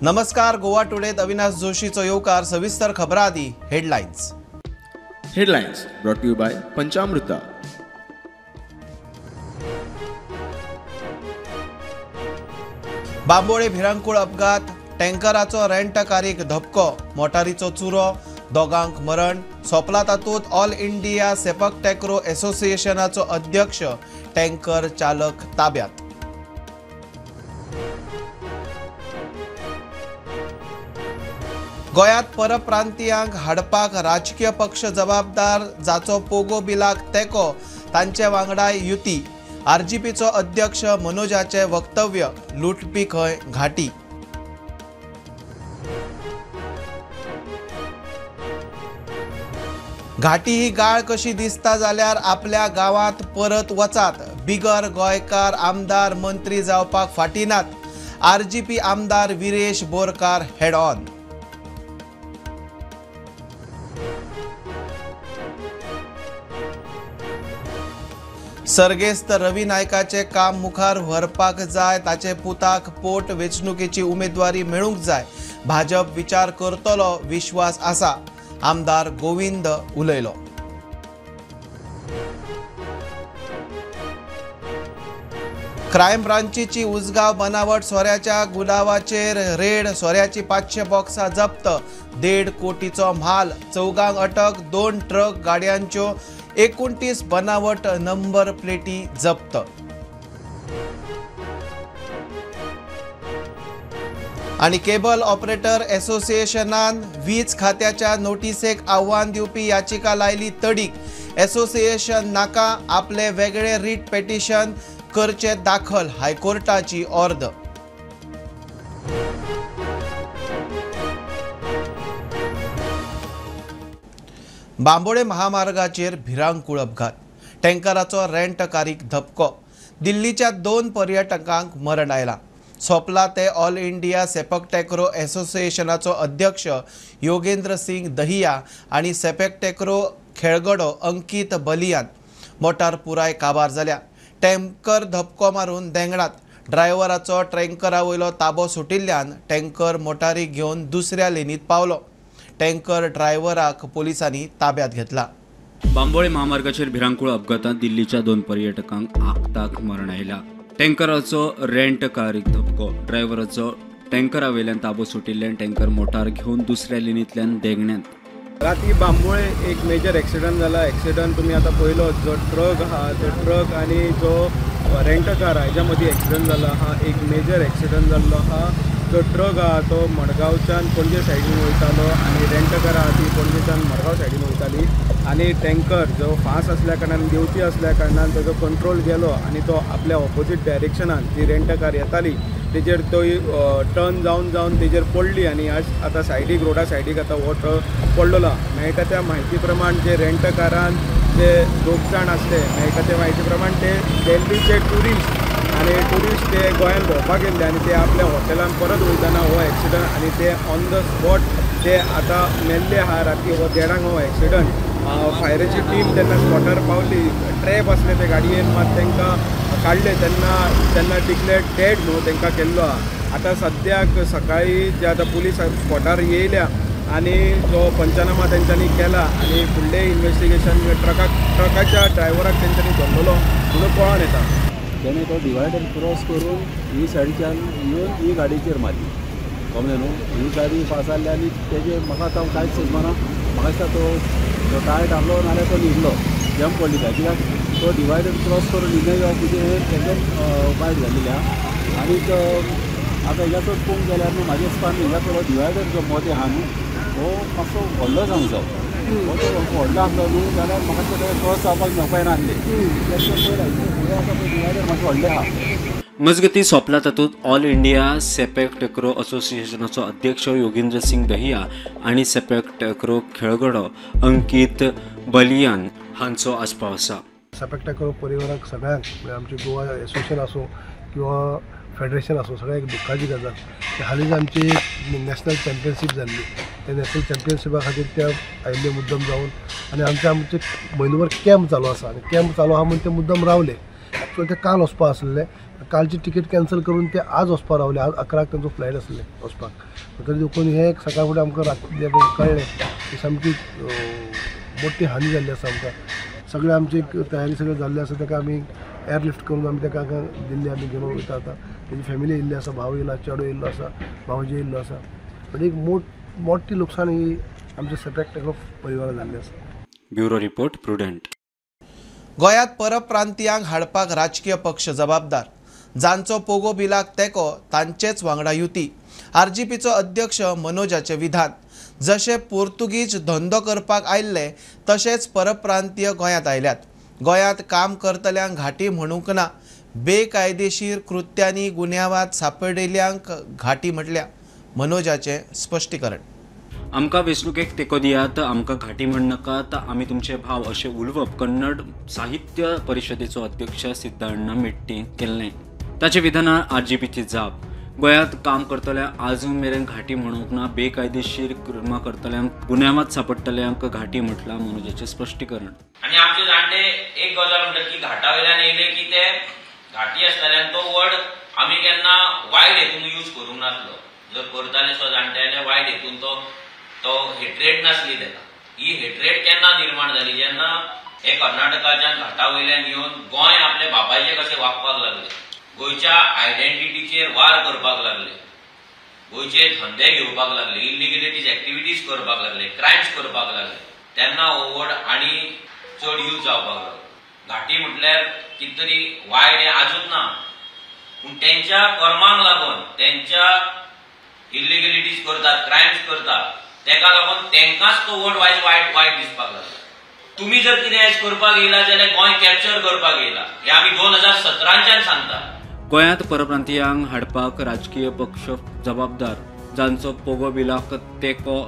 नमस्कार, गोवा टुडेत अविनाश जोशीचो येवकार. सविस्तर खबरां आदी headlines. Headlines brought to you by Panchamruta. Bambolim भिरांकूळ अपघात, टँकराचो रेंटकारीक धपको, मोटारीचो चुरो, दोगांक मरण. सोंपला तातूंत ऑल इंडिया सेपक टॅक्रो एसोसिएशनाचो अध्यक्ष, टँकर चालक ताब्यात. गोंयांत परप्रांतीयांक हाडपाक राजकीय पक्ष जबाबदार, जाचो पोगो बिलाक तेंको तांचे वांगडा युती. आरजीपीचो अध्यक्ष मनोजाचे वक्तव्य, लुटपी खंय घाटी. घाटी ही गाळ कशी दिसता जाल्यार आपल्या गांवांत परत वचात. बिगर गोंयकार आमदार मंत्री जावपाक फाटीं नात. आरजीपी आमदार विरेश बोरकार हेड ऑन. सर्गेस्त रवी नायकाचे काम मुखार व्हरपाक जाय, ताचे पुताक पोट वेंचणुकेची उमेदवारी मेळूंक जाय. भाजप विचार करतलो विश्वास आसा, आमदार गोविंद उलयलो. क्रायम ब्रांचीची उसगांव बनावट सोऱ्याच्या गुदावाचेर रेड, सोऱ्याची 500 बॉक्सां जप्त, 1.5 कोटीचो म्हाल, 4 अटक, 2 ट्रक गाडयांच्यो 29 बनावट नंबर प्लेटी जप्त. आनी केबल ऑपरेटर एसोसिएशनान वीज खात्याच्या नोटीसेक आव्हान दिवपी याचिका लायली तडीक. एसोसिएशन नाका, आपले वेगळे रीट पेटिशन करचे दाखल, हायकोर्टाची ऑर्द. बांबोळे महामार्गाचेर भिरांकूळ अपघात, टँकराचो रेंटकारीक धपको, दिल्लीच्या 2 पर्यटकांक मरण आयलां. सोंपला ते ऑल इंडिया सेपक टॅक्रो एसोसिएशनाचो अध्यक्ष योगेंद्र सिंग दहिया आनी सेपक टॅक्रो खेळगडो अंकित बलियान. मोटार पुराय काबार जाल्या. टँकर धपको मारून देंगणात. ड्रायव्हराचो टँकरा वयलो ताबो सुटिल्ल्यान टँकर मोटारीक घेवन दुसऱ्या लेनीत पावलो. टँकर ड्रायव्हराक पोलिसांनी ताब्यात घेतला. बांबोळे महामार्गाचेर भिरांकूळ अपघातांत दिल्लीच्या 2 पर्यटकांक आकताक मरण आयला. टँकराचो रेंट कारीक धपको, ड्रायव्हराचो टँकरा वयल्यान ताबो सुटिल्ल्यान टँकर मोटार घेवन दुसऱ्या लेनींतल्यान देंगण्यांत. राती बांबोळे एक मेजर एक्सिडंट जाला. एक्सिडंट तुमी आतां पळयलो, जो ट्रक आहा तो ट्रक आनी जो रेंटकार आहा हेज्या मदीं एक्सिडंट जाला आहा. एक मेजर एक्सिडंट जाल्लो आहा. जो ट्रक आहा तो मडगांवच्यान पणजे सायडीन वयतालो आनी रेंटकार आहा ती पणजेच्यान मडगांव सायडीन वयताली आनी टँकर जो फास्ट आसल्या कारणान, देंवती आसल्या कारणान तेजो कंट्रोल गेलो आनी तो आपल्या ऑपोजीट डायरेक्शनान जी रेंटकार येताली तेजेर तो टर्न जावन जावन तेजेर पडली आनी आज आतां सायडीक रोडा सायडीक आतां हो ट्रक पडलेलो आहा. मेळटा त्या म्हायती प्रमाण जे रेंटकारान जे 2 जाण आसले, मेळटा त्या म्हायती प्रमाण ते दिल्लीचे ट्युरिस्ट आनी ट्युरिस्ट ते गोंयांत भोंवपाक गेल्ले आनी ते आपल्या हॉटेलान परत वयतना हो एक्सिडंट आनी ते ऑन the spot ते आतां मेल्ले आहा. राती हो 1:30 हो एक्सिडंट. फायराची टीम तेन्ना स्पॉटार पावली. ट्रॅप आसले ते गाडयेन, मात तांकां काडले तेन्ना तेन्ना डिक्लेअर्ड डेड न्हू तांकां केल्लो आहा. आतां सद्याक सकाळी जे आतां पुलीस स्पॉटार येयल्या आनी जो पंचनामा तेंच्यांनी केला आनी फुडलें इन्वेस्टिगेशन ट्रकाच्या ड्रायव्हराक तेंच्यांनी धरलेलो म्हणून कळोन येता. तेणें तो डिवायडर क्रॉस करून ही सायडीच्यान येवन ही गाडयेचेर मारली, कळ्ळें न्हू. ही गाडी फास्ट आनी तेजे म्हाका आतां कांयच समजना, म्हाका दिसता तो टायट आहलो नाल्यार तो न्हिदलो, जम पडली काय, कित्याक तो डिवायडर क्रॉस करून न्हिदले येवप म्हणजे एकदम वायट जाल्लें आहा. आनीक आतां हेज्या चड पळोवंक गेल्यार न्हू म्हाज्या हिसपान हेज्या थोडो डिवायडर जो मदें आहा न्हू हो मातसो व्हडलो जावंक जाय. हो तो व्हडलो आसलो न्हू जाल्यार म्हाका दिसता क्रॉस जावपाक मेळपाक नासलें. फुडें आसा पळय डिवायडर मातसो व्हडलें आहा. मजगतीं सोंपला तातूंत ऑल इंडिया सेपक टॅक्रो असोसिएशनाचो अध्यक्ष योगेंद्र सिंग दहिया आनी सेपक टॅक्रो खेळगडो अंकित बलियान हांचो आस्पाव आसा. सेपक टॅक्रो परिवाराक सगळ्यांक, म्हणजे आमचे गोवा एसोसिएशन आसूं किंवा फेडरेशन आसूं, सगळ्यांक एक दुख्खाची गजाल. हालींच आमची नॅशनल चॅम्पियनशीप जाल्ली, त्या नॅशनल चॅम्पियनशिपा खातीर ते आयिल्ले मुद्दम जावन आनी आमचे आमचे म्हयनोभर कॅम्प चालू आसा आनी कॅम्प चालू आहा म्हूण ते मुद्दम रावले. एक्चुअली ते काल वचपा आसलेले, कालची तिकेट कॅन्सल करून ते आज वचपा रावले. आज 11 तांचो फ्लायट आसले वचपाक. तरी देखून हें सकाळ फुडें आमकां रातचें कळ्ळें की सामकी मोठी हानी जाल्ली आसा आमकां. सगळें आमची तयारी सगळें जाल्ली आसा. ताका आमी एअरलिफ्ट करून आमी ताका दिल्ली आमी घेवन वयता. आतां तेजी फॅमिली येयल्ली आसा, भाव येयला, चेडो येयल्लो आसा, भावजी येयल्लो आसा. म्हणजे एक मोठी लुकसाण ही आमच्या सेपेक टेकलो परिवारान जाल्ली आसा. Bureau report, Prudent. गोंयांत परप्रांतीयांक हाडपाक राजकीय पक्ष जबाबदार. जांचो पोगो बिलाक तेंको तांचेच वांगडा युती. आरजीपीचो अध्यक्ष मनोजाचें विधान. जशे पोर्तुगीज धंदो करपाक आयिल्ले तशेच परप्रांतीय गोंयांत आयल्यात. गोंयांत काम करतल्यांक घाटी म्हणूंक ना. बेकायदेशीर कृत्यांनी गुन्यांवांत सापडिल्ल्यांक घाटी म्हटल्या. मनोजाचें स्पश्टीकरण. आमकां वेंचणुकेक तेंको दियात, आमकां घाटी म्हणनाकात, आमी तुमचे भाव अशें उलोवप कन्नड साहित्य परिशदेचो अध्यक्ष सिद्धाण्णा मेट्टी केल्लें. ताचे विधानार आरजीपीची जाप. गोंयांत काम करतल्यांक आजून मेरेन घाटी म्हणूंक ना. बेकायदेशीर कर्मां करतल्यांक, गुन्यांवांत सापडटल्यांक घाटी म्हटलां. मनोजाचें स्पश्टीकरण. आनी आमचे जाणटे एक गजाल म्हणटात की घाटा वयल्यान येयले की ते घाटी आसताले आनी तो वर्ड आमी केन्ना वायट हेतून यूज करूंक नासलो. जर करताले सो जाणटे जाल्यार वायट हेतून तो हेट्रेड नासली तेका. ही हेट्रेड केन्ना निर्माण जाली जेन्ना हे कर्नाटकाच्यान घाटा वयल्यान येवन गोंय आपले बापायचे कशें वागपाक लागले, गोंयच्या आयडेंटिटीचेर वार करपाक लागले, गोंयचे धंदे घेवपाक लागले, इलिगलिटीज एक्टिविटीज करपाक लागले, क्रायम्स करपाक लागले, तेन्ना हो वर्ड आनी चड यूज जावपाक लागलो. घाटी म्हटल्यार कितें तरी वायट हें आजून ना, पूण तेंच्या कर्मांक लागून, तेंच्या इलिगलिटीज करतात, क्रायम्स करतात, तेका लागून तेंकांच तो वर्ड वायट वायट वायट दिसपाक लागला. तुमी जर कितें आयज करपाक येयला जाल्यार गोंय कॅप्चर करपाक येयला हें आमी 2017च्यान सांगता. गोंयांत परप्रांतीयांक हाडपाक राजकीय पक्ष जबाबदार. जांचो पोगो बिलाक तेंको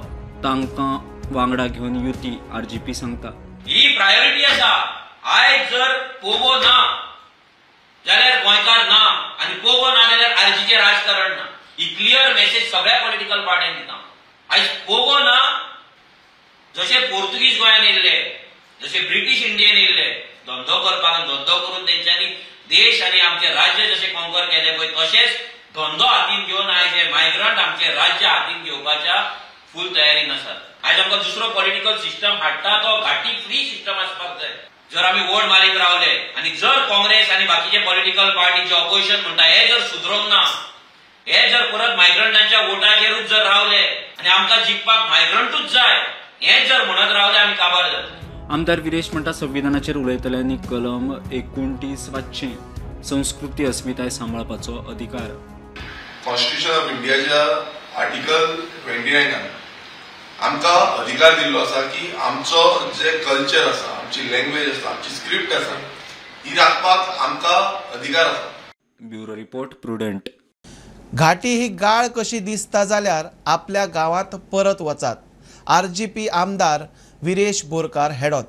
तांकां वांगडा घेवन युती. आरजीपी सांगता. ही प्रायोरिटी आसा. आयज जर पोगो ना जाल्यार गोंयकार ना आनी पोगो ना जाल्यार आरजीचें राजकारण ना. ही क्लियर मेसेज सगळ्या पॉलिटिकल पार्ट्यांक दिता. आयज पोगो ना, जशे पोर्तुगीज गोंयांत येयल्ले, जशे ब्रिटीश इंडियन येयल्ले धंदो करपाक, धंदो करून तेंच्यांनी देश आनी आमचें राज्य जशें कॉन्कर केलें पळय तशेंच धंदो हातीन घेवन आयज हे मायग्रंट आमचें राज्य हातीन घेवपाच्या फूल तयारीन आसात. आयज आमकां दुसरो पॉलिटिकल सिस्टम हाडटा तो घाटी फ्री सिस्टम आसपाक जाय. जर आमी वोट मारीत रावले आनी जर काँग्रेस आनी बाकीचे पॉलिटिकल पार्टी जे ऑपोजिशन म्हणटा हे जर सुदरोंक ना, हे जर परत मायग्रंटांच्या वोटाचेरूच जर रावले आनी आमकां जिखपाक मायग्रंटूच जाय हें जर म्हणत रावले आमी काबार जातले. आमदार विरेश म्हणटा संविधानाचेर उलयतल्यांनी कलम 29 वाचचें. संस्कृती अस्मिताय सांबाळपाचो अधिकार. कॉन्स्टिट्यूशन ऑफ इंडियाच्या आर्टिकल 29 आमकां अधिकार दिल्लो आसा की आमचो जे कल्चर आसा, आमची लँग्वेज आसा, आमची स्क्रिप्ट आसा, ही राखपाक आमकां अधिकार आसा. Bureau report, Prudent. घाटी ही गाळ कशी दिसता जाल्यार आपल्या गांवांत परत वचात. आरजीपी आमदार विरेश बोरकार हेडॉन.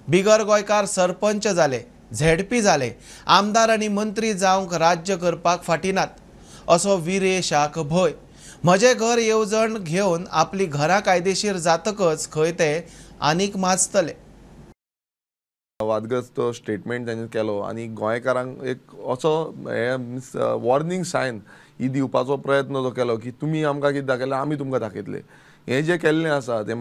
बिगर गोंयकार सरपंच जाले, झेडपी जाले, आमदार आनी मंत्री जावंक राज्य करपाक फाटीं नात असो विरेशाक भंय. म्हजें घर येवजण घेवन आपली घरां कायदेशीर जातकच खंय ते आनीक माजतले. वादग्रस्त स्टेटमेंट तांणी केलो आनी गोंयकारांक एक असो हे मिन्स वॉर्निंग सायन ही दिवपाचो प्रयत्न जो केलो की तुमी आमकां कितें दाखयलें आमी तुमकां दाखयतले. हें जें केल्लें आसा तें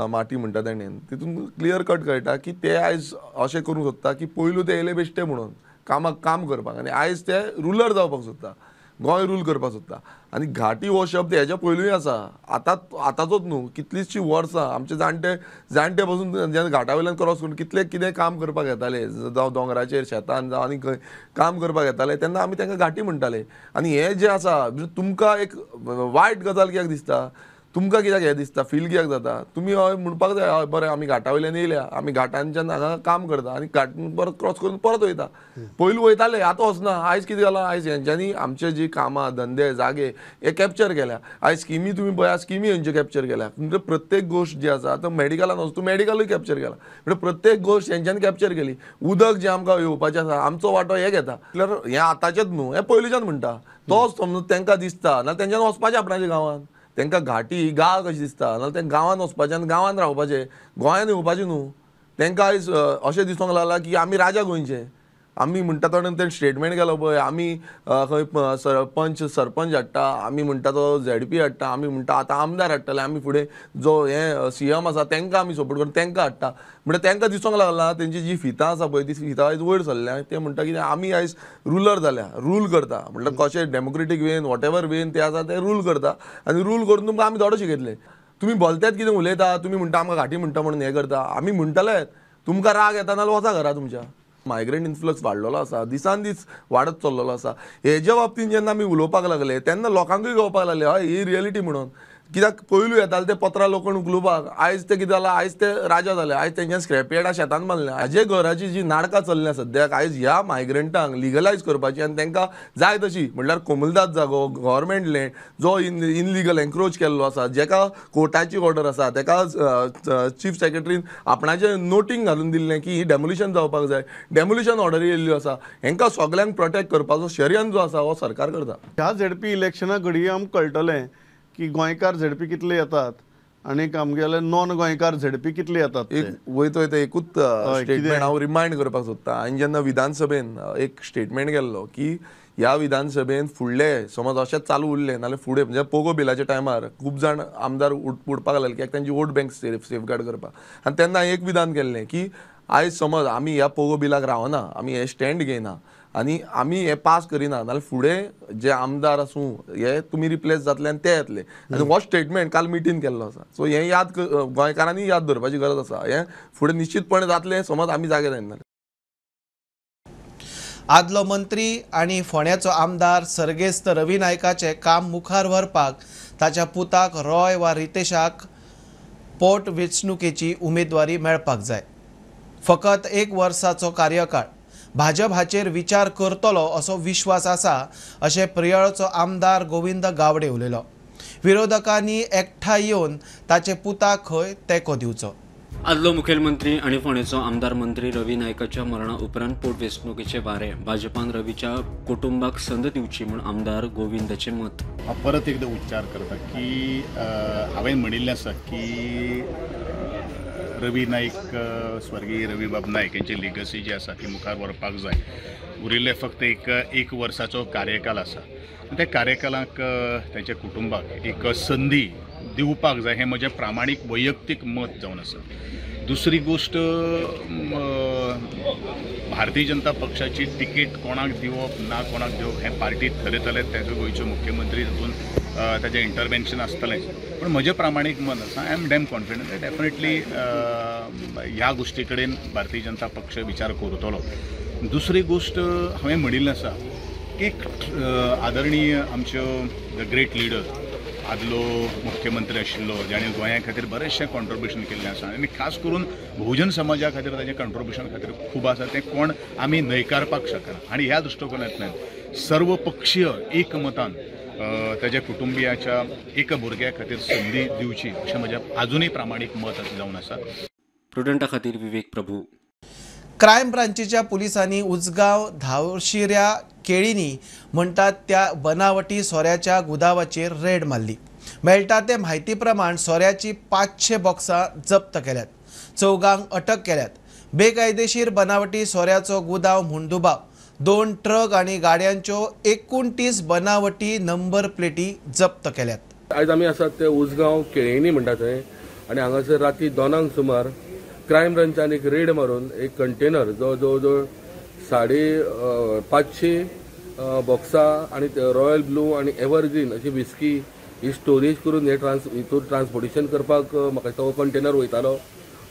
माटी म्हणटा तेणेन तितून क्लियर कट कळटा की ते आयज अशें करूंक सोदता की पयलू ते येयले बेश्टे म्हणून कामाक काम करपाक आनी आयज ते रुलर जावपाक सोदता, गोंय रूल करपाक सोदता. आनी घाटी हो शब्द हेज्या पयलूय आसा, आतां आतांचोच न्हू, कितलींशीं वर्सां आमचे जाणटे जाणटे पसून जेन्ना घाटा वयल्यान क्रॉस करून कितले कितें काम करपाक येताले, जावं दोंगराचेर शेतान जावं आनी खंय काम करपाक येताले तेन्ना आमी तांकां घाटी म्हणटाले. आनी हें जें आसा तुमकां एक वायट गजाल कित्याक दिसता, तुमकां कित्याक हें दिसता, फील कित्याक जाता, तुमी हय म्हणपाक जाय हय बरें आमी घाटा वयल्यान येयल्या, आमी घाटांच्यान हांगा काम करता आनी घाट परत क्रॉस करून परत वयता. पयलू वयताले, आतां वचना. आयज कितें जालां, आयज हेंच्यांनी आमचे जी कामां धंदे जागे हे कॅप्चर केल्या. आयज स्किमी तुमी पळया, स्किमी हेंच्यो कॅप्चर केल्या. म्हणजे प्रत्येक गोश्ट जी आसा, आतां मेडिकलान वचून तूं मेडिकलूय कॅप्चर केला, म्हणजे प्रत्येक गोश्ट हेंच्यांनी कॅप्चर केली. उदक जें आमकां येवपाचें आसा आमचो वांटो हे घेता, म्हळ्यार हें आतांचेंच न्हू, हें पयलूच्यान म्हणटा तो समज तांकां दिसता ना तेंच्यान वचपाचें आपणाच्या गांवांत. तांकां घाटी गाळ कशी दिसता, नाजाल्यार तें गांवांत वचपाचें आनी गांवांत रावपाचें, गोंयांत येवपाचें न्हू. तांकां आयज अशें दिसूंक लागलां की आमी राजा गोंयचे, आमी म्हणटा तो तेणें स्टेटमेंट केलो पळय, आमी खंय सरपंच सरपंच हाडटा, आमी म्हणटा तो झेडपी हाडटा, आमी म्हणटा आतां आमदार हाडटले, आमी फुडें जो हे सीएम आसा तांकां आमी सपोर्ट करून तांकां हाडटा. म्हणटा तांकां दिसूंक लागला तेंची जी फितां आसा पळय ती फितां आयज वयर सरल्या. ते म्हणटा कितें आमी आयज रुलर जाल्या, रूल करता, म्हणल्यार कशें democratic when what ever when ते आसा ते रूल करता आनी रूल करून तुमकां आमी धडो शिकयतले. तुमी भलत्यात कितें उलयता, तुमी म्हणटा आमकां घाटी म्हणटा म्हणून हें करता, आमी म्हणटले तुमकां राग येता नाल्यार वचा घरा तुमच्या. मायग्रंट इन्फ्लक्स वाडलेलो आसा, दिसान दीस वाडत चल्लेलो आसा. हेज्या बाबतीन जेन्ना आमी उलोवपाक लागले तेन्ना लोकांकूय कळपाक लागले हय ही रियलिटी म्हणून. कित्याक पयलू येताले ते पत्रां लोखण उखलुपाक, आयज ते कितें जालां, आयज ते राजा जाले, आयज तेंच्यान स्क्रॅप यार्डां शेतान मारलें. हाजे घराची जी नाटकां चल्ल्या सद्याक, आयज ह्या मायग्रंटांक लिगलायज करपाची आनी तांकां जाय तशी म्हणल्यार कोमुलदाद जागो, गव्हर्मेंट लँड जो इनलिगल एन्क्रोच केल्लो आसा, जेका कोर्टाची ऑर्डर आसा, तेका चीफ सेक्रेटरीन आपणाचें नोटींग घालून दिल्लें की ही डेमोलिशन जावपाक जाय, डेमोलिशन ऑर्डर येयल्ल्यो आसा, हेंकां सगल्यांक प्रोटेक्ट करपाचो षडयंत्र जो आसा हो सरकार करता. ह्या झेडपी इलेक्शना घडये आमकां कळटलें की गोंयकार झेडपी कितले येतात आनी आमगेले नॉन गोंयकार झेडपी कितले येतात. एक वयता वयता एकूच स्टेटमेंट हांव रिमायंड करपाक सोदता. आनी जेन्ना विधानसभेन एक स्टेटमेंट केल्लो की ह्या विधानसभेन फुडले समज अशेंच चालू उरलें नाल्यार फुडें म्हणजे पोगो बिलाच्या टायमार खूब जाण आमदार उडपाक लागले कित्याक तेंची वोट बँक सेफगार्ड करपाक. आनी तेन्ना एक विधान केल्लें की आयज समज आमी ह्या पोगो बिलाक रावना, आमी हे स्टँड घेयना आनी आमी हे पास करिना नाल्यार फुडें जे आमदार आसूं हे तुमी रिप्लेस जातले आनी ते येतले. आनी हो स्टेटमेंट काल मिटीन केल्लो आसा. सो हें याद गोंयकारांनी याद दवरपाची गरज आसा. हें फुडें निश्चितपणे जातलें समज आमी जागे जायना. आदलो मंत्री आनी फोंड्याचो आमदार सर्गेस्त रवी नायकाचें काम मुखार व्हरपाक ताच्या पुताक रॉय वा रितेशाक पोट वेंचणुकेची उमेदवारी मेळपाक जाय. फकत एक वर्साचो कार्यकाळ भाजप हाचेर विचार करतलो असो विश्वास आसा अशें प्रियोळचो आमदार गोविंद गावडे उलयलो. विरोधकांनी एकठांय येवन ताचे पुताक खंय तेंको दिवचो. आदलो मुखेलमंत्री आनी फोंडेचो आमदार मंत्री रवी नायकाच्या मरणा उपरांत पोटवेंचणुकेचे वारे भाजपान रवीच्या कुटुंबाक संद दिवची म्हूण आमदार गोविंदाचें मत. हांव परत एकदां उच्चार करता की हांवें म्हणिल्लें आसा की रवी नायक, स्वर्गीय रवीबाब नायक यांची लिगसी जी आसा ती मुखार व्हरपाक जाय. उरिल्ले फक्त एक वर्साचो कार्यकाल आसा, त्या कार्यकालाक तांच्या कुटुंबाक एक संदी दिवपाक जाय हें म्हजें प्रामाणीक वैयक्तीक मत जावन आसा. दुसरी गोश्ट, भारतीय जनता पक्षाची तिकीट कोणाक दिवप ना कोणाक दिवप हें पार्टी थरयतले, ताजो गोंयचो मुख्यमंत्री तातूंत ताजें इंटरवेन्शन आसतलें. पूण म्हजें प्रामाणीक मत आसा, I am damn confident definitely ह्या गोश्टी कडेन भारतीय जनता पक्ष विचार करतलो. दुसरी गोश्ट हांवें म्हणिल्लें आसा की आदरणीय आमच्यो the great leader आदलो मुख्यमंत्री आशिल्लो जाणें गोंया खातीर बरेंचशें कॉन्ट्रिब्युशन केल्लें आसा आनी खास करून बहुजन समाजा खातीर ताजें कॉन्ट्रिब्युशन खातीर खूब आसा, तें कोण आमी न्हयकारपाक शकना. आनी ह्या दृश्टिकोनांतल्यान सर्व पक्षीय एकमतान ताज्या कुटुंबियाच्या एका भुरग्या खातीर संदी दिवची अशें म्हजें आजुनूय प्रामाणीक मत जावन आसा. प्रुडंटा खातीर विवेक प्रभू. क्रायम ब्रांचीच्या पुलिसांनी उजगांव धावशिऱ्या केळींनी म्हणटात त्या बनावटी सोऱ्याच्या गुदावाचेर रेड मारली. मेळटा ते म्हायती प्रमाण सोऱ्याची 500 बॉक्सां जप्त केल्यात, 4 अटक केल्यात. बेकायदेशीर बनावटी सोऱ्याचो गुदाव म्हूण दुबाव. 2 ट्रक आनी गाडयांच्यो 29 बनावटी नंबर प्लेटी जप्त केल्यात. आयज आमी आसात ते उजगांव केळींनी म्हणटा थंय, आनी हांगासर राती 2 सुमार क्रायम ब्रांचान एक रेड मारून एक कंटेनर जो जवळ जवळ 550 बॉक्सां आनी रॉयल ब्लू आनी एवरग्रीन अशी विस्की ही स्टोरेज करून हे हितून ट्रान्सपोर्टेशन करपाक म्हाका दिसता हो कंटेनर वयतालो.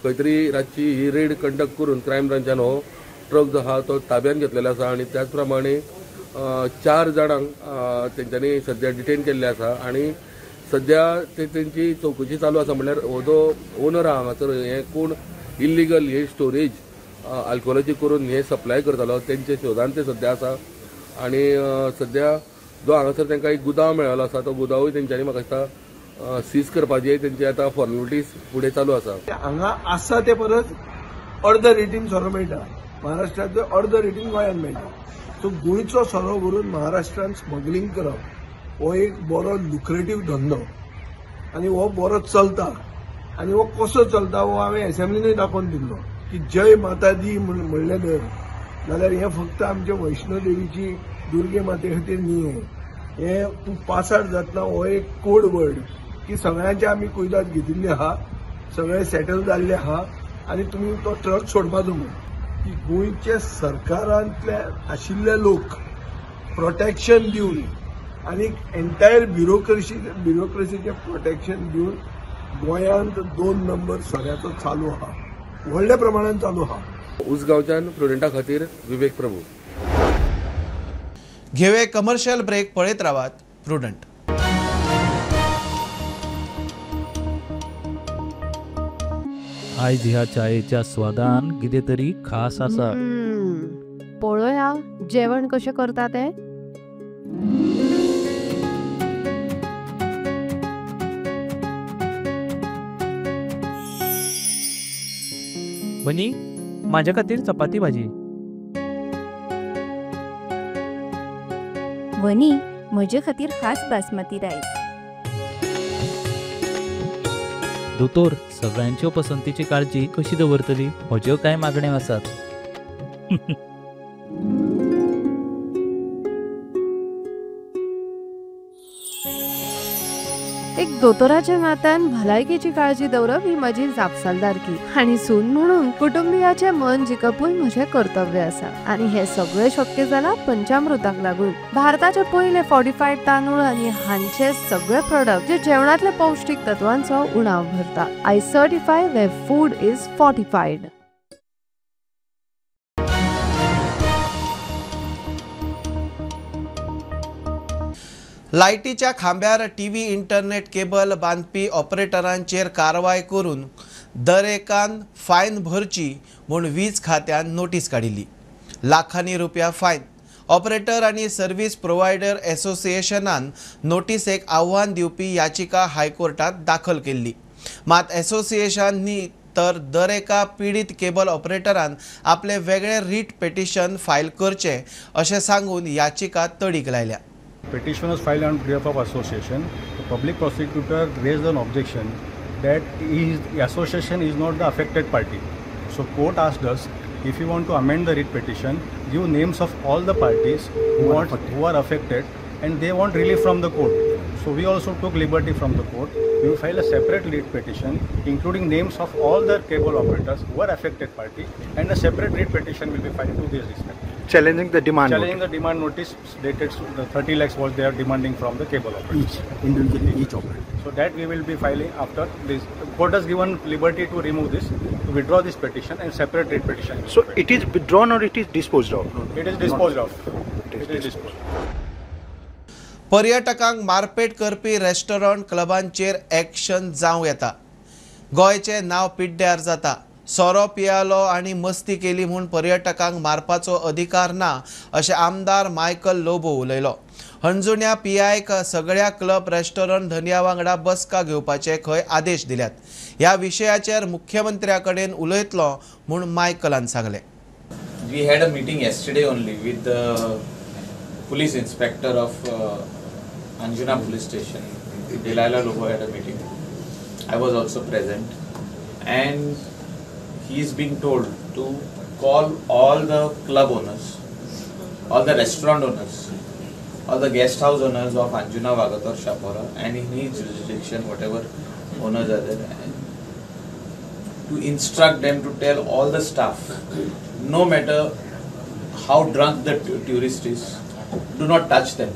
खंय तरी रातची ही रेड कंडक्ट करून क्रायम ब्रांचान हो ट्रक जो आहा तो ताब्यान घेतलेलो आसा आनी त्याच प्रमाणे 4 जाणांक तेंच्यांनी सद्या डिटेन केल्ले आसा आनी सद्या ते तेंची चवकशी चालू आसा. म्हणल्यार हो जो ओनर आहा हांगासर हे कोण इल्लिगल हे स्टोरेज आल्कोहोलाची करून हे सप्लाय करतालो तेंचे शोधान ते सद्या आसा आनी सद्या जो हांगासर तांकां एक गुदांव मेळ्ळो आसा तो गुदांवूय तेंच्यांनी म्हाका दिसता सीज करपाची तेंची आतां फॉर्मेलिटीज फुडें चालू आसा. हांगा आसा ते परस अर्द रेटीन सोरो मेळटा, महाराष्ट्रांतलो अर्द रेटीन गोंयांत मेळटा. सो गोंयचो सोरो व्हरून महाराष्ट्रांत स्मगलिंग करप हो एक बरो लुक्रेटीव धंदो आनी हो बरो चलता. आनी हो कसो चलता हो हांवें एसेंब्लीनूय दाखोवन दिल्लो की जय माता दी म्हणलें न्हय नाल्यार हें फक्त आमच्या वैष्णोदेवीची दुर्गे माते खातीर न्ही, हें तूं पासार जातना हो एक कोड वर्ड की सगळ्यांचे आमी कुयदाद घेतिल्ली आहा, सगळे सेटल जाल्ले आहा आनी तुमी तो ट्रक सोडपाचो म्हूण. की गोंयचे सरकारांतले आशिल्ले लोक प्रोटेक्शन दिवन आनी एंटायर ब्युरोक्रेसीचें प्रोटेक्शन दिवन गोंयांत 2 नंबर सोऱ्याचो चालू आहा, व्हडल्या प्रमाणान चालू आहा. उसगांवच्यान प्रुडंटा खातीर विवेक प्रभू. घेवे कमर्शियल ब्रेक, पळयत रावात प्रुडंट. आयज ह्या चायेच्या स्वादान कितें तरी खास आसा. पळोवया जेवण कशें करता तें. बनी, माझ्या खातीर चपाती भाजी. वनी, म्हजे खातीर खास बासमती रायस. दोतोर, सगळ्यांच्यो पसंतीची काळजी कशी दवरतली? म्हज्यो कांय मागण्यो आसात. एक दोतोराच्या नात्यान भलायकेची काळजी दवरप ही म्हजी जापसालदारकी आनी सून म्हणून कुटुंबियाचें मन जिखपूय म्हजें कर्तव्य आसा आनी हें सगळें शक्य जालां पंचामृताक लागून. भारताचे पयले फॉर्टिफायड तांदूळ आनी हांचे सगळे प्रोडक्ट जे जेवणांतले पौश्टीक तत्वांचो उणाव भरता. I certify where food is fortified. लायटीच्या खांब्यार टीव्ही इंटरनेट केबल बांदपी ऑपरेटरांचेर कारवाय करून दरेकान फायन भरची म्हूण वीज खात्यान नोटीस काडिल्ली. लाखांनी रुपया फायन. ऑपरेटर आनी सर्व्हिस प्रोव्हायडर एसोसिएशनान नोटीसेक आव्हान दिवपी याचिका हायकोर्टात दाखल केल्ली. मात एसोसिएशन न्ही तर दरेका पिडीत केबल ऑपरेटरान आपले वेगळे रीट पेटिशन फायल करचें अशें सांगून याचिका तडीक लायल्या. Petition was filed on behalf of association. The public prosecutor raised an objection that the association is not the affected party. So court asked us, if you want to amend the writ petition, give names of all the parties who are affected and they want relief from the court. So we also took liberty from the court. We will file a separate writ petition including names of all the cable operators who are affected party, and a separate writ petition will be filed to this respect. Challenging the demand Challenging the demand notice dated the 30 lakhs what they are demanding from the cable operators. Each, individually, each operator. So that we will be filing after this. The court has given liberty to remove this, to withdraw this petition and separate writ petition. So it is withdrawn or it is disposed of? No, no, it is disposed of. It is disposed. पर्यटकांक मारपेट करपी restaurant क्लबांचेर action जावं येता. गोंयचें नांव पिड्ड्यार जाता. सोरो पियालो आनी मस्ती केली म्हूण पर्यटकांक मारपाचो अधिकार ना अशें आमदार मायकल लोबो उलयलो. हणजुण्या पीआयक सगळ्या क्लब रेस्टॉरंट धनया वांगडा बसका घेवपाचे खंय आदेश दिल्यात. ह्या विशयाचेर मुख्यमंत्र्या कडेन उलयतलो म्हूण मायकलान सांगलें. We had a meeting yesterday only with the police inspector of Anjuna police station. Delilah Lobo had a meeting. I was also present, and he is being told to call all the club owners, all the restaurant owners, all the guest house owners of Anjuna, Vagator, Chapora, and in his jurisdiction, whatever owners are there, and to instruct them to tell all the staff, no matter how drunk the tourist is, do not touch them.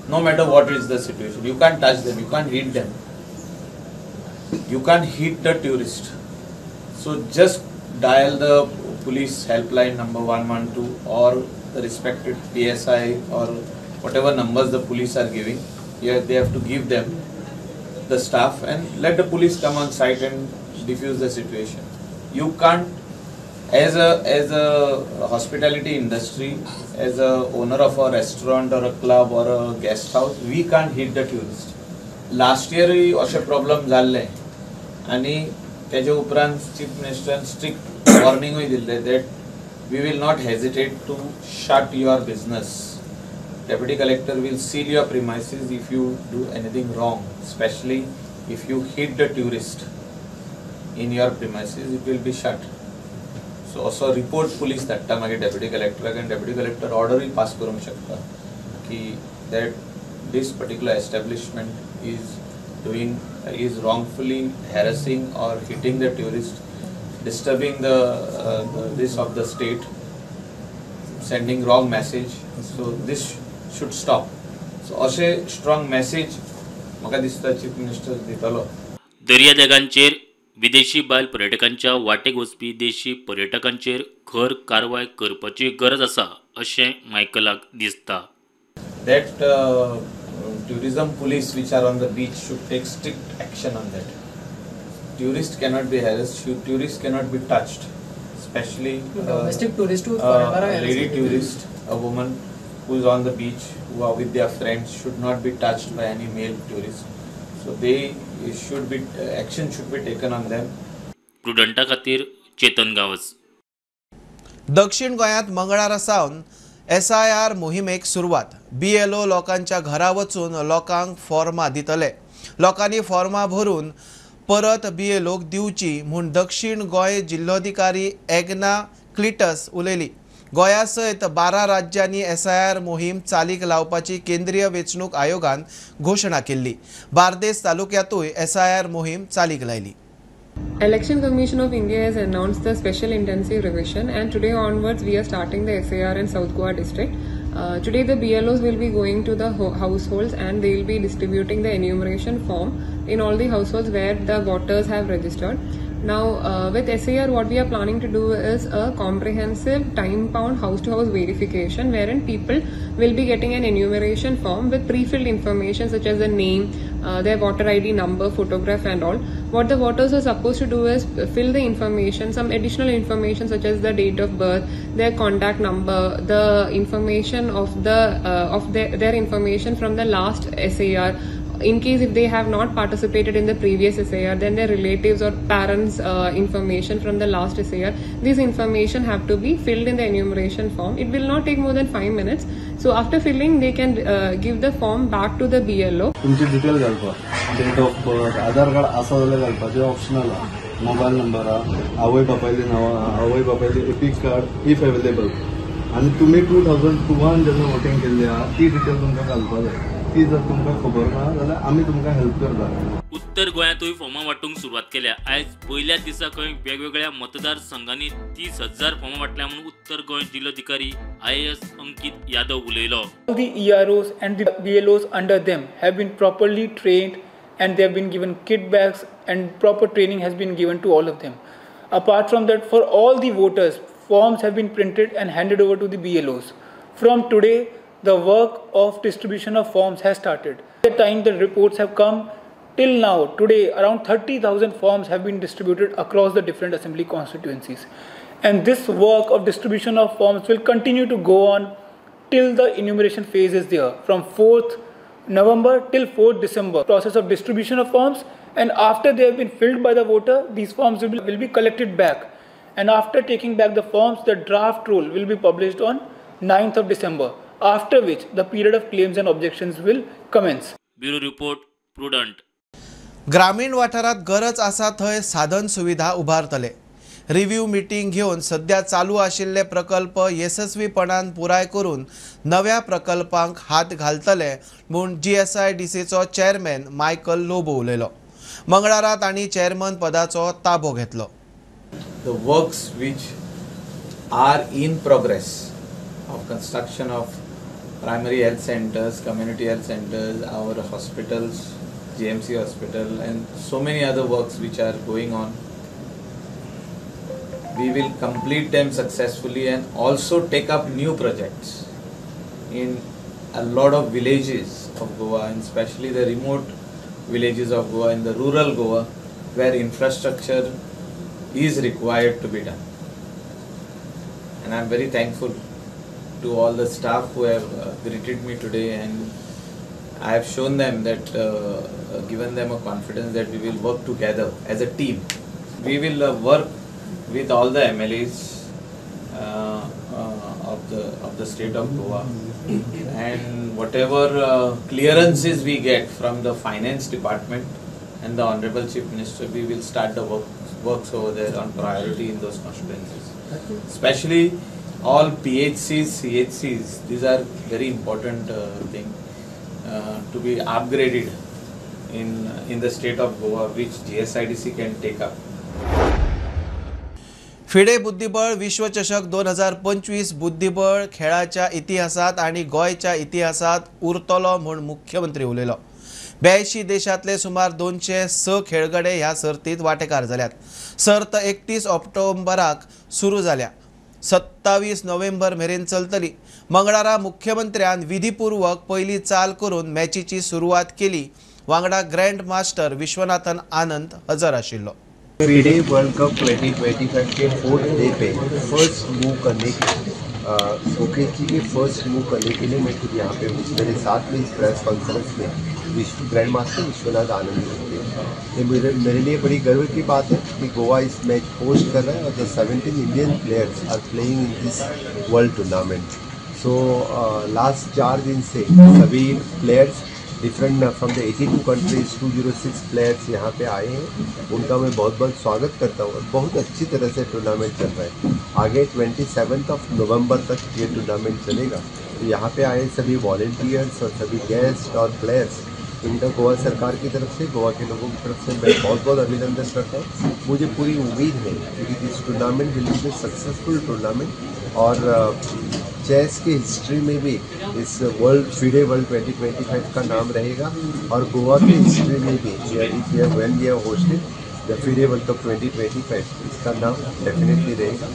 No matter what is the situation, you can't touch them, you can't hit them. You can't hit the tourist. So just dial the police helpline number 112 or the respected PSI or whatever numbers the police are giving. Yeah, they have to give them, the staff, and let the police come on site and diffuse the situation. You can't, as a hospitality industry, as a owner of a restaurant or a club or a guest house, we can't hit the tourist. Last year अशे problem जाल्ले आनी तेजे उपरांत chief मिनिस्टरान strict वॉर्निंगूय दिल्लें that we will not hesitate to shut your business. Deputy collector will seal your premises if you do anything wrong, specially if you hit the tourist in your premises, it will be shut. So असो report police धाडटा मागीर deputy कलेक्टराक आनी deputy collector ऑर्डरूय pass करूंक शकता की that this particular establishment is wrongfully harassing or hitting the tourist, disturbing the this of the state, sending wrong message. So this should stop. So अशें strong message म्हाका दिसता chief minister दितलो. दर्यादेगांचेर विदेशी बायल पर्यटकांच्या वाटेक वचपी देशी पर्यटकांचेर खर कारवाय करपाची गरज आसा अशें मायकलाक दिसता. That tourism police which are on the beach should take strict action on that. Tourist cannot be harassed, tourist cannot be touched, especially domestic tourist, lady tourist, a woman who is on the beach, who are with their friends, should not be touched by any male tourist. So they should be, action should be taken on them. प्रुडंटा खातीर चेतन गांवस. दक्षिण गोंयांत मंगळारा सावन SIR मोहिमेक सुरवात. BLO लोकांच्या घरा वचून लोकांक फॉर्मां दितले. लोकांनी फॉर्मां भरून परत BLOक दिवची म्हूण दक्षिण गोंय जिल्लोधिकारी एग्ना क्लिटस उलयली. गोंया सयत 12 राज्यांनी SIR मोहीम चालीक लावपाची केंद्रीय वेंचणूक आयोगान घोशणा केल्ली. बार्देस तालुक्यांतूय SIR मोहीम चालीक लायली. Election Commission of India has announced the special intensive revision, and today onwards we are starting the SAR in South Goa district. Today the BLOs will be going to the households and they will be distributing the enumeration form in all the households where the voters have registered. Now with SAR what we are planning to do is a comprehensive time-bound house-to-house verification wherein people will be getting an enumeration form with pre-filled information such as the name, their voter ID number, photograph and all. What the voters are supposed to do is fill the information, some additional information such as the date of birth, their contact number, the information of the their information from the last SAR. In case if they have not participated in the previous SAR, then their relatives or parents' information from the last SAR, this information have to be filled in the enumeration form. It will not take more than 5 minutes. So after filling, they can give the form back to the BLO. तुमची detail घालपा, date of birth, Aadhaar card आसा जाल्यार घालपाचें optional आहा, mobile number आहा, आवय बापायली नांवां, आवय बापायली एपीक कार्ड if available, आनी तुमी 2002 जेन्ना वोटींग केल्ली आहा ती डिटेल तुमकां घालपा जाय. ती जर तुमकां खबर ना जाल्यार आमी तुमकां हेल्प करता. उत्तर गोंयांतूय फॉर्मां वांटूंक सुरवात केल्या. आयज पयल्या दिसा खंय वेगवेगळ्या मतदारसंघांनी 30,000 फॉर्मां वांटल्या म्हणून उत्तर गोंय जिल्लोधिकारी IAS Ankit Yadav उलयलो. The EROs and the BLOs under them have been properly trained and they have been given kit bags and proper training has been given to all of them. Apart from that, for all the voters, forms have been printed and handed over to the BLOs. From today, the work of distribution of forms has started. At the time the reports have come till now, today around 30,000 forms have been distributed across the different assembly constituencies. And this work of distribution of forms will continue to go on till the enumeration phase is there, from 4th November till 4th December. Process of distribution of forms, and after they have been filled by the voter, these forms will be collected back. And after taking back the forms, the draft roll will be published on 9th of December. After which the period of claims and objections will commence. Bureau Report, Prudent. ग्रामीण वाठारात गरज आसा थंय साधन सुविधा उबारतले. Review meeting घेवन सध्या चालू आशिल्ले प्रकल्प येसस्वीपणान पुराय करून नव्या प्रकल्पांक हात घालतले म्हूण GSIDCचो चेअरमॅन मायकल लोबो उलयलो. मंगळारा तांणी चेअरमन पदाचो ताबो घेतलो. The works which are in progress of construction of primary health centers, community health centers, our hospitals, GMC hospital, and so many other works which are going on. We will complete them successfully and also take up new projects in a lot of villages of Goa, and especially the remote villages of Goa and the rural Goa, where infrastructure is required to be done. And I am very thankful to all the staff who have greeted me today, and I have shown them that, given them a confidence that we will work together as a team. We will work with all the MLAs of the state of Goa, and whatever clearances we get from the finance department and the Honorable Chief Minister, we will start the works over there on priority in those constituencies. Especially all PHCs, CHCs, these are very important thing to be upgraded in the state of Goa, which GSIDC can take up. FIDE बुद्धिबळ विश्वचषक 2025 बुद्धिबळ खेळाच्या इतिहासात आणि गोंयच्या इतिहासात उरतलो म्हूण मुख्यमंत्री उलयलो. 82 देशांतले सुमार 206 खेळगडे ह्या सर्तीत वांटेकार जाल्यात. सर्त 31 ऑक्टोबराक सुरू जाल्या, 27 नोव्हेंबर मेरेन चलतली. मंगळारा मुख्यमंत्र्यान विधीपूर्वक पयली चाल करून मॅचीची सुरवात केली. वांगडा ग्रँड मास्टर विश्वनाथन आनंद हजर आशिल्लो. FIDE world cup 2025 K fourth day pay first move करने K Mukesh ji K first move करने के लिए मैं खुद यहाँ पे हूँ. मेरे साथ में इस प्रेस कॉन्फ्रेंस में विश्व ग्रैंड मास्टर विश्वनाथ आनंद जी थे. ये मेरे लिए बड़ी गर्व की बात है कि गोवा इस मैच होस्ट कर रहा है और the 17 Indian players are playing in this world tournament. So last 4 दिन से सभी players different from the 82 countries 206 players यहाँ पे आए हैं. उनका मैं बहुत बहुत स्वागत करता हूँ और बहुत अच्छी तरह से टूर्नामेंट चल रहा है. आगे 27 नवंबर तक ये टूर्नामेंट चलेगा. तो यहाँ पे आए सभी वॉलेंटियर्स और सभी गेस्ट और प्लेयर्स, इनका गोवा सरकार की तरफ से, गोवा के लोगों की तरफ से मैं बहुत बहुत अभिनंदन करता हूँ. मुझे पूरी उम्मीद है कि this tournament will be the successful tournament और चेस की हिस्ट्री में भी इस वर्ल्ड फिडे वर्ल्ड 2025 का नाम रहेगा और गोवा की हिस्ट्री में भी when we have hosted the FIDE World Cup 2025 इसका नाम डेफिनेटली रहेगा.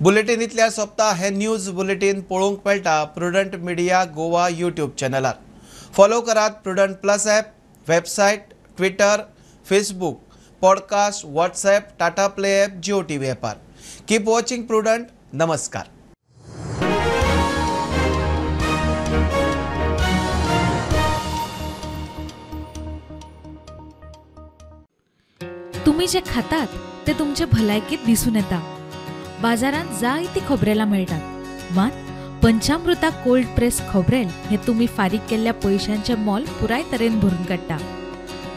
बुलेटिन इतल्या सोंपता. हे न्यूज बुलेटिन पळोवंक मेळटा प्रुडंट मिडिया गोवा यूट्यूब चॅनलार. फॉलो करात Prudent plus app, website, Twitter, Facebook, podcast, WhatsApp, Tata Play app, Jio TV ॲपार. Keep watching prudent. नमस्कार. तुम्ही जे खातात ते तुमचे भलायकेत दिसून येता. बाजारांत जायती खोबरेलां मेळटात, मात पंचामृता कोल्ड प्रेस खोबरेल हे तुमी फारीक केल्ल्या पयशांचें मोल पुराय तरेन भरून काडटा.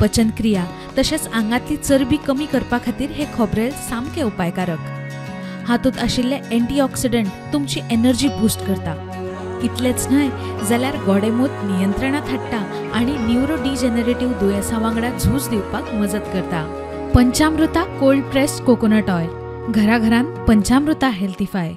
पचनक्रिया तशेंच आंगांतली चरबी कमी करपा खातीर हे खोबरेल सामकें उपायकारक. हातूंत आशिल्ले एंटीऑक्सिडंट तुमची एनर्जी बूस्ट करता. इतलेंच न्हय जाल्यार गोडेमूत नियंत्रणांत हाडटा आनी न्युरो डिजनरेटिव्ह दुयेंसां वांगडा झूज दिवपाक मजत करता. Panchamruta cold pressed coconut oil, घराघरांत पंचामृता हेल्थीफाय.